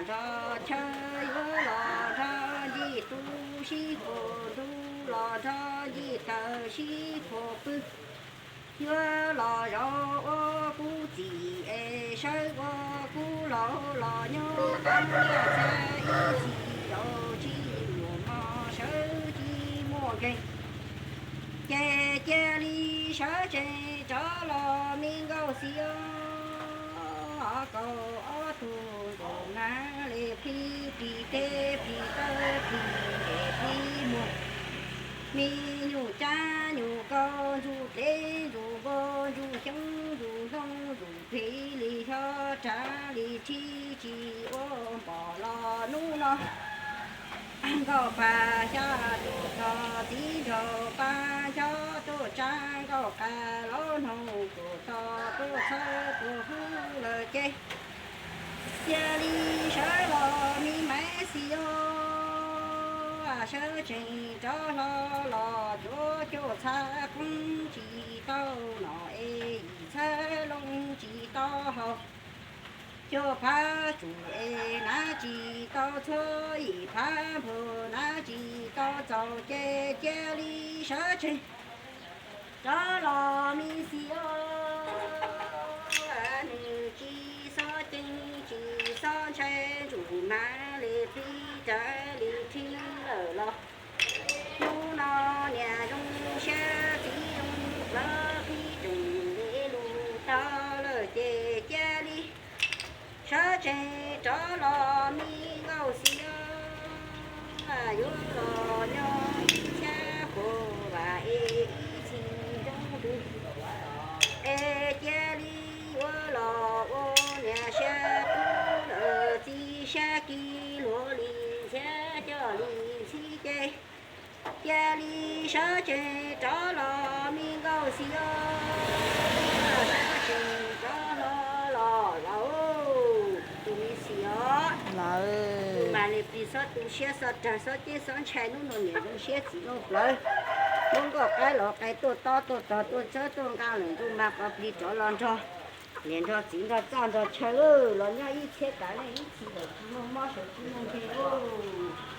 nrog chaw, yuav los nrog ncig tu sib puag ntuj, los nrog ncig taws sib puag pw. Yuav los zaum ua kuv txiv es sawv ua kuv laus, los nyob qab liaj txha ib txhis zaum tsis muaj hmo, sawv tsis muaj nkeeg. Ces cia li sawv tsees rov los me nkauj xiv os. Kaum ob tug nkaus hnav li plhis plig teb plhis taw plhis ntses plhis muag, me nyuam tsab nyuam kos ntsuj plig ntsuj npua ntsuj xyoob ntsuj ntoo ntsuj plig li xyov rab li rhib tsis ua npom los hnub no. Nkauj pab xyab tuaj txog txiv nraug pab xyab tuaj tsab nkauj qab los noog tuaj txog tuaj txhawb tuaj hub lawm ces cia li sawv los me maiv xiv os. Sawv tsees rov hlo los cuav cuaj txhab poob tsis tau no es yim txhab loo tsis tau haus. Cuaj phav tsum es hnav tsis tau txhua, yim phav npug hnav tsis tau txaus ces cia li sawv tsees rov los me xiv os. Nws tsis xob ceeb tsis xob ntshai ntsuj hnav li plhis rawv li rhib lawm los hnub no niam zoo siab txiv zoo plawv qhib rooj li lus tau lawm ces cia li sawv tsees rov los me nkauj xiv os. Yuav los nyob ib xyab puag vam es ib txhis zoo ntws es cia li yuav los ua niam siab tub lawm txiv siab kis luag li ntxhiab coj li ntxhib ces cia li sawv tsees rov los me nkauj xiv os. Sawv tsees rov hlo los laus tus me xiv os. Tus mas li plig xob tu siab xob rag xob ceb xob ntshai hnub no niam zoo siab txiv zoo plawv. Lub nkauj qaib los qe tuaj tob tuaj tog tuaj txhawb tuaj nqa lawm ntuj mas qhov plig rov los nrog niam nrog txiv nrog txaj nrog chaw lawm los nyob ib txhiab kav leej ib txhis lawm tsis muaj mob sawv tsis muaj nkeeg lauj.